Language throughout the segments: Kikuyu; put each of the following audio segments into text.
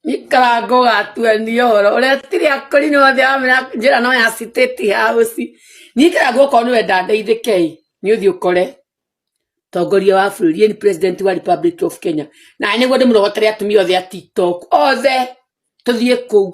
Niĩ gatuania ũhoro ũretire akũrinũ othe wamera njĩra no ya State House. Niĩ Karangũ okorwo nĩ wenda ndeithĩke ĩ, nĩ ũthiĩ ũkore tongoria wa bũrũri yani president wa Republic of Kenya. Na nĩguo ndĩmũrogotere atumia othe a TikTok othe tũthiĩ kũu.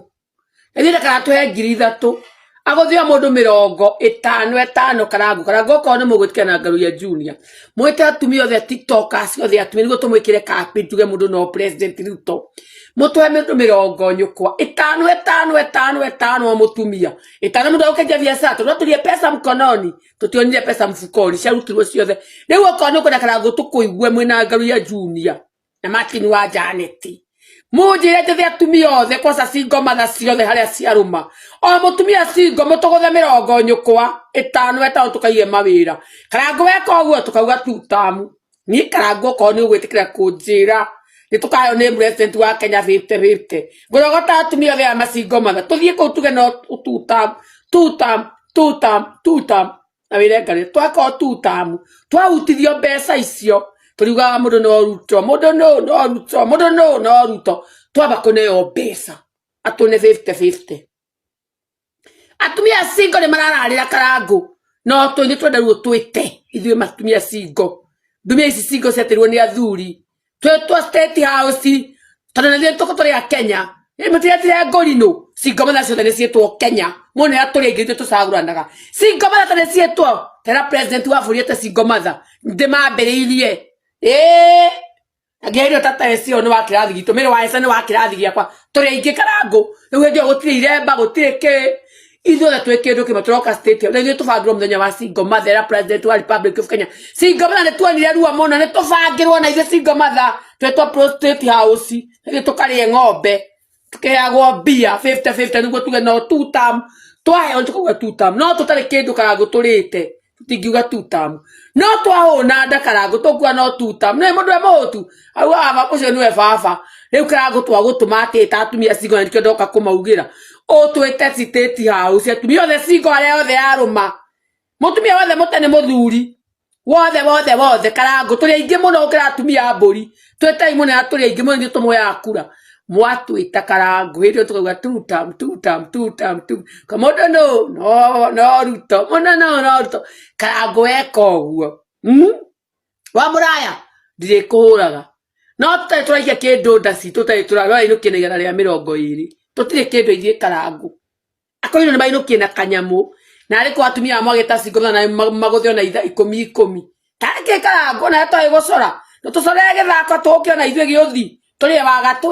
Ithuĩ karatũhe 3,000 agũthie mũndũ 50 ĩtano Karangũ. Karangũ okorwo nĩ mũgwĩtĩkĩra na Ngaruiya Junior, mwĩte atumia othe tiktokers othe atumia nĩguo tũmwĩkĩre campaign tuge mũndũ no president Ruto. Mũtũhe mĩndũ mĩrongo nyũkwa ĩtano ĩtano ĩtano ĩtano o mũtumia ĩtano mũndũ agũkenjia biacara tondũ atũrie pesa mkononi tũtionire pesa mfukoni ciarutirwo ciothe. Rĩu okorwo nĩ ũkwenda Karangũ tũkũigue mwĩna Ngaruiya Junior na Martin wa Janet, munjire njethe atumia othe kwanza single mother ciothe haria ciaruma o mutumia single mutuguthe mĩrongo nyũkwa ĩtano ĩtano tũkaige mawĩra. Karangũ weka ũguo tũkauga tutamu. Niĩ Karangũ okorwo nĩ ũgwĩtĩkĩra kũnjĩra nĩ tũkaheo nĩ president wa Kenya 50-50, ngũrogota atumia othe aya masingle mother tũthiĩ kũu tuge no tutam tutam tutam tutam na wĩre Ngai twakorwo tutamu twahutithio mbeca icio tũriugaga mũndũ no Ruto, mũndũ no no Ruto, mũndũ no no Ruto. Twamba kũneo mbeca atũne 50-50. Atumia single nĩ marararĩra Karangũ no tũi twenda rĩu twĩte ithuĩ atumia single ndumia ici single ciatirwo nĩ athuri twĩtwo State House tondũ nĩ tũkũ tũrĩ a Kenya. Mũtiretire ngũrinũ single mother ciothe nĩ ciĩtwo Kenya mũno ya tũrĩ aingĩ ithuĩ tũcagũranaga single mother ta nĩ ciĩtwo tera president wa bũrũri ete single mother ndĩmambĩrĩirie ĩĩ angĩheirwo tata cio nĩ wa kĩrathi gitũ mĩrĩ wa Esa nĩ wa kĩrathi gĩakwa tũrĩ aingĩ Karangũ. Rĩu hĩndĩ ĩyo gũtirĩ iremba gũtirĩ kĩ ithuothe twĩ kĩndũ kĩmwe tũroka State House. Rĩu ithuĩ tũbangĩrwo mũthenya wa single mother ya president wa Republic of Kenya. Single mother nĩ tuonire ruo mũno nĩ tũbangĩrwo na ithuĩ single mother twĩtwo pro State House ithuĩ tũkarĩe ng'ombe tukeagwo mbia 50-50 nĩguo tuge no two term twaheo nĩ tũkauga two term no tũtarĩ kĩndũ Karangũ tũrĩte tũtingiuga two term no twahũna nda Karangũ tũkuga no two term nĩ mũndũ e mũhũtu augaga baba ũcio nĩwe baba. Rĩu Karangũ twagũtũma atĩ ta atumia single na nĩkĩo ndoka kũmaugĩra ũtwĩte State House atumia othe single arĩa othe arũma mũtumia wothe mũte nĩ mũthuri wothe wothe wothe Karangũ tũrĩ aingĩ mũno gũkĩra atumia a mbũri twĩtai mũno na tũrĩ aingĩ mũno ithuĩ tũmũheaga kura mwatwĩta Karangũ hĩndĩ ĩyo tũkauga two term two term two term two ka mũndũ no no no Ruto mũndũ no no Ruto. Karangũ weka ũguo wa mũraya ndirĩkũhũraga no tũtarĩ tũraikia kĩndũ nda citũ tũtarĩ tũrainũkia na 120 tũtirĩ kĩndũ ithuĩ Karangũ. Akoinũ nĩ mainũkie na kanyamũ na arĩ kwa atumia mwagĩta single na magũthio na itha ikũmi ikũmi tarĩ kĩ Karangũ na twaĩ gũcora tũtũcorere gĩthako tũke ona ithuĩ gĩũthi tũrĩe wagatũ.